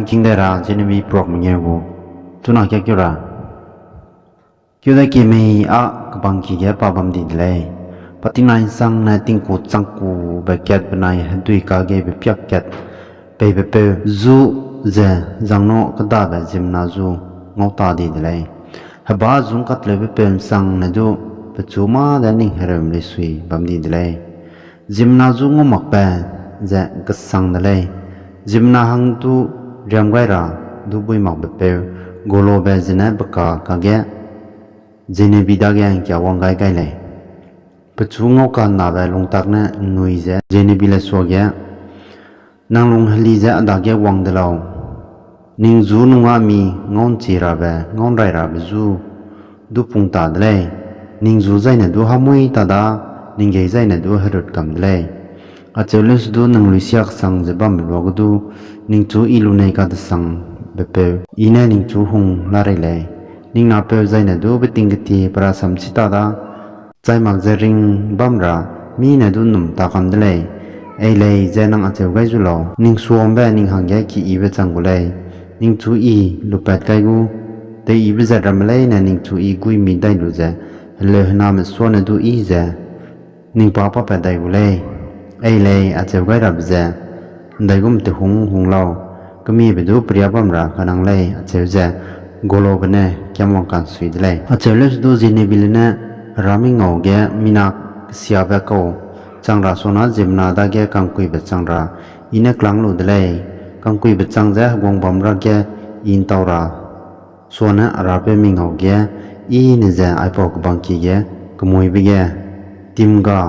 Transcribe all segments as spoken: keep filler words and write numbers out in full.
King dai ra Jenebile prok mengeu gu. Chuna kia keu ra. Keu de ki mei â kebangki ge pa bam di de lei. Pa tingna ’nsangne tingku changkube kat benai hedui kageibe piak kat peibe peu zu ze zangno kêdabe ziemmena zu ngau ta di de lei. Heba zung katleube peu ’nsangne du pechu mâ de ning hereu ’mlei sui bam di de lei. Ziemmena zu ngau makbe ze kesang de lei. Ziemmena hang du riam gai ra du bui makbe peu, golobe zene beka kage Jenebile dage ’ngkia wang gai gai lei. Pechu ngau ka'nnabe lungtak ne ’nnui ze Jenebile suage, Nang lung heli ze a dage wang de lau. Ning zu nung â mi ngau ’nchi rabe, ngau ’nrai rabe zu du pung ta de lei. Ning zu zaine du hamui ta da, ning gei zaine du herut kam de lei. Acheu leuse du nang luisia kesang ze bambe luage du, ningchu I lunei kadesangbe peu, I ne ningchu hung la rei lei. Ning napeu zaine du beting ketie pe rasam chi ta da, chai mak ze ring bam ra, mî ne du ’nnum ta kam de lei. Ei lei ze nang acheu gai zu lau, ning suambe ning hangge kiyibe chang gu lei. Ningchu I lupat kai gu, teiyibe zat ramme leine ningchu I guî mi dai lu ze, heleu hename suane du I ze ning pa papat dai gu lei. Ei lei, acheu gai rabe ze ’ndaigum te hung hung lau, kemiebe du peria bam ra kanang lei, acheu ze golobe ne kiamwang ka'nsui de lei. Acheu leuse du Jenebile ne Hera mingau ge mina kesiabe kau chang ra suana ziemmena dage kangkuibe chang ra I ne klang lu de lei. Kangkuibe chang ze heguang bam ra ge I ’ntau ra suane Herapeu mingau ge I ne ze aipau kebangki ge kemuibe ge timga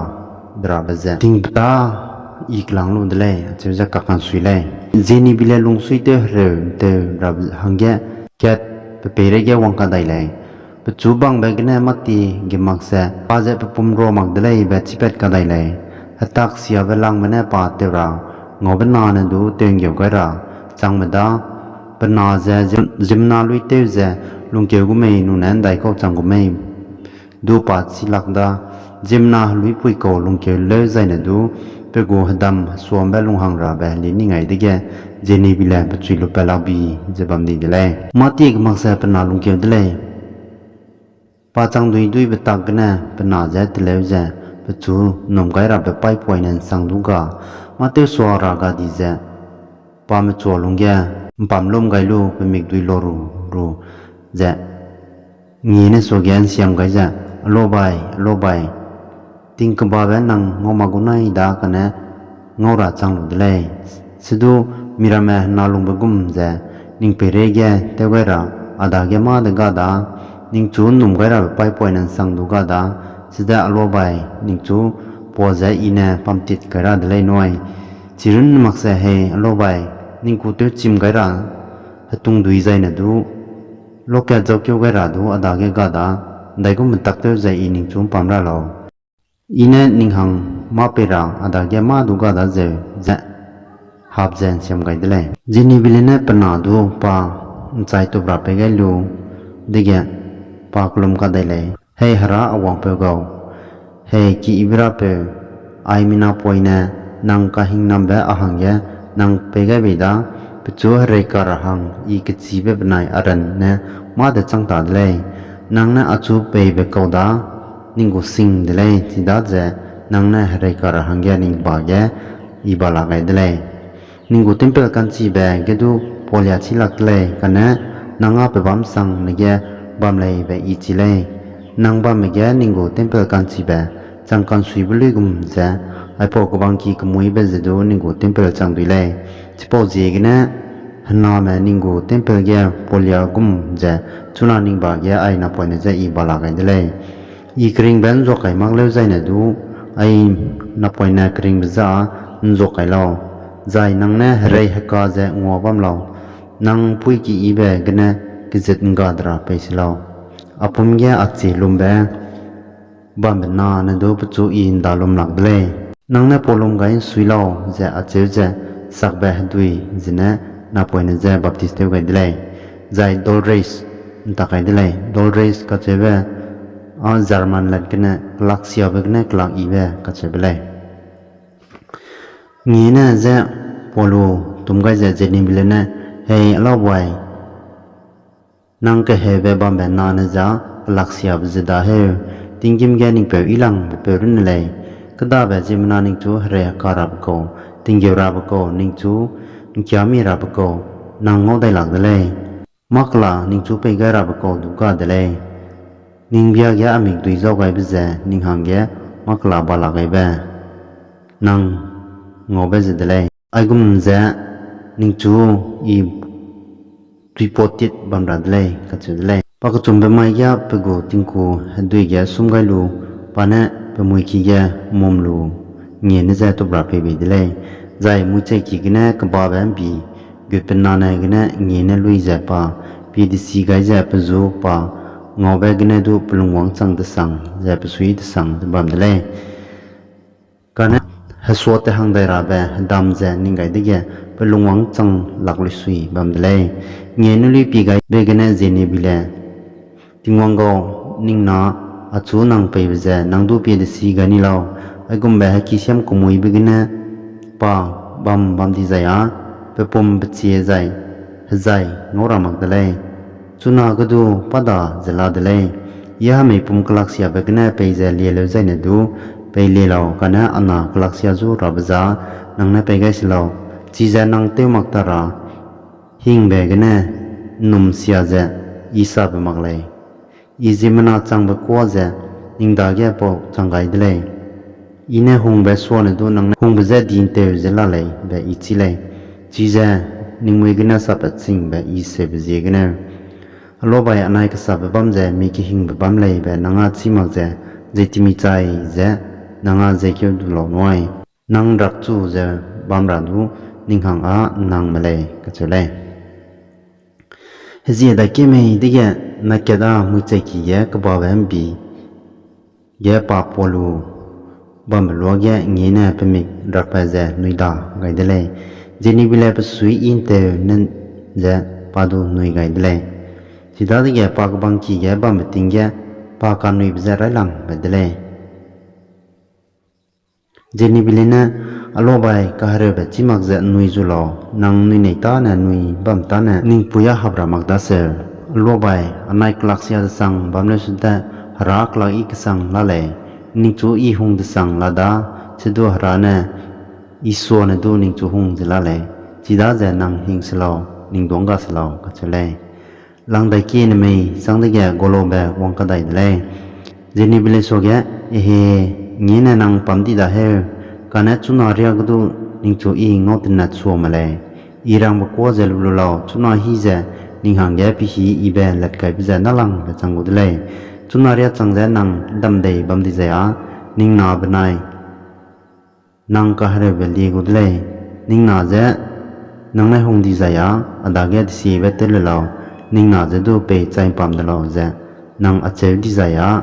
de rabe ze tingbeta I klang lu de lei, acheu ze kakansui lei. Jenebile lungsuitew hereu ’ntew rabe hangge kat pe peireige wang kadai lei. Pechu bangbe gene mâtie ge mak ze pa ze pe pum rua mak de lei be chîpat kadai lei. Hetak siabe langbe ne pa tew ra ngaube nane du tew'nggeu gai ra changme da, pe na ze ziemmena luitew ze lungkeu gu mei nune ’ndaikau chang gu mei du pa chî lak da, ziemmena heluipui kau lungkeu leu zaine du pe gu hedam hesuambe lunghang rabe heli ning ai dege Jenebile pechui lupat lak bi ze bam di de lei. Mâtie ge mak ze pe na lungkeu de lei. Pa chang dui duibe tak gene pe na je teleu ze pechu ’nnum gai rabe paipoine ’nsang du ga, mâ tewsua ra ga di ze pa mechua lungge ’mpam lum gai lu pe mikdui la ru ru ze, ngie ne suage ’nsiam gai ze, Alobai, alobai, tingkebabe nang ngau mak gu nai da kane ngau ra chang lu de lei. Sedu miramme henalungbe gum ze ning peireige tew gai ra a dage mâ de ga da, ningchu ’nnum gai rabe paipoine ’nsang du ga da, sede alobai ningchu pua ze I ne pamtit kai ra de lei nui. Chirunne mak ze hei alobai, ning ku tewchim gai ra hetungdui zaine du lokat zaukeu gai ra du a dage ga da, ’ndaigum metaktew ze I ningchu ’mpam ra lau. I ne ning hang mâ pei ra a dage mâ du ga da zeu ze hap ze ’nsiam gai de lei. Jenebile ne pe na du pa ’nchai tup ra pei gai lu dege pa kelum kadai lei. Hei Hera a wangpeu gau, hei kiyibe rapeu, ai minapoine nang kahingnambe a hangge nang pei gai bei da, pechu hereika ra hang I kechîbe benai a ran ne mâ de chang ta de lei. Nang ne achu peibe kau da, ning gu sing de lei, chidaze nang ne hereika ra hangge ning ba ge I ba la gai de lei. Ning gu tempel ka'nchibe ge du paulia chî lak de lei, kane nang â pebâm sangne ge bam lei be I chî lei. Nang bamme ge ning gu tempel ka'nchibe chang ka'nsuibe luigum ze aipau kebangki kemuîbe ze du ning gu tempel chang dui lei. Chipauziegene hename ning gu tempel ge paulia gum ze chuna ning ba ge ai napoine je I ba la gai de lei. I keringbe ’nzuak kai mak leu zaine du, ai napoine keringbe je â ’nzuak kai lau, zai nang ne herei heka ze ngua bam lau, nang ’mpuî keyibe gene kezit ’ngga de ra pei se lau. A pum ge a chie lumbe bambe na ne du pechu I ’ndalum lak de lei. Nang ne paulum gai ’nsui lau, ze acheu ze sakbe hedui zene napoine je baptis tew gai de lei, zai Dolores ’ntak kai de lei. Dolores kacheube â German lat gene kelaksiabe gene kelak yibe kacheube lei. Ngiene je Paul tum gai ze Jenebile ne Hei Alaubwai, nang keheube bambe nane ja kelaksiabe ze da heu, tinggîm ge ningpeu yilangbe peu runne lei. Kêdabe ziemmena ningchu herei heka rabe kau, tinggeu rabe kau, ningchu ’ngkiâmi rabe kau, nang ngau dai lak de lei. Mâ kela ningchu pei gai rabe kau du ga de lei. Ning bia ge a mikdui zau gaibe ze ning hangge mâ kela ba la gaibe nang ngaube ze de lei. Aigum ze ningchu I tuipau tit bam ra de lei, kacheu de lei. Pa kechumbe mai ge pe gu tingku hedui ge sum gai lu, pa ne pe muiki ge mum lu ngiene ze tup ra pei bei de lei. Zai muicheiki gene kebabe ’mbi gut pe nane gene ngiene lui ze pa pie desi gai ze pe zu pa ngaube gene du pe lungwang chang desang ze pe sui desang ze bam de lei. Kane hesua te hang dai rabe hedam ze ning gai dege pe lungwang chang lak lui sui bam de lei. Ngiene lui pie gaibe gene Jenebile, Tingwang gau, ning na achu nang peibe ze nang du pie desi gai ni lau. Aigumbe hekisiam kemuibe gene pa bam bam di zai â, pe pum pechie zai hezai ngau ra mak de lei. Chuna ge du pa da ze la de lei. I hemei pum kelaksiabe gene peize lie leu zaine du pei lie lau, kane a na kelaksia zu rabe za nang ne pei gai se lau. Chize nang tew mak ta ra hingbe gene ’nnumsia ze I sabe mak lei. I ziemmena changbe kuâ ze ning dage pau chang gai de lei. I ne hungbe suane du nang ne hungbe je di ’ntew ze la lei be I chî lei. Chize ning mui gene sapatchingbe I seube ziegeneu, Aluabai anai kesabe bam ze mi kehingbe bam lei be nang â chî mak ze, zei timi chai ze nang â zeikeu du lau nuai. Nang rakchu ze bam ra du ning hang â ’nnangme lei, kacheu lei. Hezie dai kemei dege nakat â muicheiki ge kebabe ’mbi ge pa pau lu bambe luage ngiene pe mik rakbe ze nui da gai de lei. Jenebile pe sui I ’ntew ne ze pa du nui gai de lei. Chidadege pa kebangki ge bambe ting ge pa kanuibe je railangbe de lei. Jenebile ne, Aluabai kahereube chî mak ze ’nnui zu lau, nang nui nei tâne nui bam tâne ning pui â hap ra mak daseu. Aluabai anai kelaksia desang bam leu su de, hera kelak I kesang la lei, ningchu I hung desang la da, chidu hera ne I suane du ningchu hung ze la lei, chidaze nang hing se lau, ning duang ga se lau, kacheu lei. Langdaikie nemei châng dege Golobe wang kadai de lei. Jenebile suage, Ehe, ngiene nang pam di da heu, kane chuna riâ ge du ningchu I ngau tenat sua me lei. I rangbe kuâ ze lu lu lau, chuna hi ze ning hangge pehî I be lat kaibe ze nâlangbe chang gu de lei. Chuna riâ chang ze nang damdei bam di zai â, ning na benai nang kahereube lie gu de lei. Ning na je nang ne hung di zai â, a dage desiebe tew le lau, ning na je du pei chai ’mpam de lau ze nang acheu di zai â,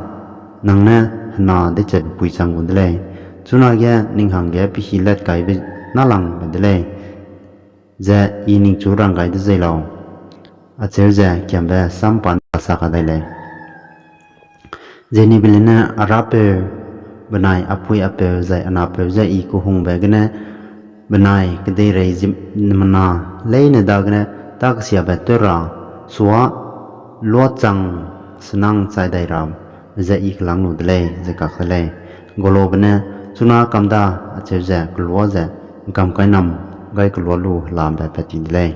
nang ne hena deichebe pui chang gu de lei. Chunage ning hangge pehî lat kaibe nâlangbe de lei, ze I ningchu rang gai de zei lau, acheu ze kiambe sam pa ne sa kadai lei. Jenebile ne, A rapeu benai a pui a peu zai a napeu je I kehungbe gene benai kedeirei ziemmena leine dagene tâkesiabe tew ra suâ luachang senang chai dai ra ze I kelâng lu de lei, ze kak de lei. Golobe ne, Chuna kam da, acheu ze kelua ze ’ngkam kainam gai kelua lu helambe pat ti de lei.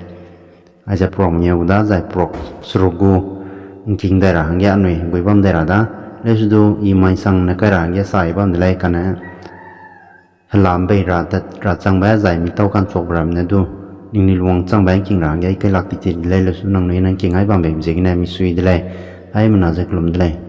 Aize prok mengeu gu da zai prok seruk gu ’ngking dai ra hangge anui hegui bam dai ra da, leuse du I mai sangne kai ra hangge sai bam de lei kane helam bei ra tat ra changbe zai mi tau ka'nchuakbe ramme ne du, ningnui lungwang changbe ’ngking ra hangge I kailak ti ti de lei, leuse du nangnui ne ’ngking ai bam beibe ziegene misui de lei, haimena ze kelum de lei.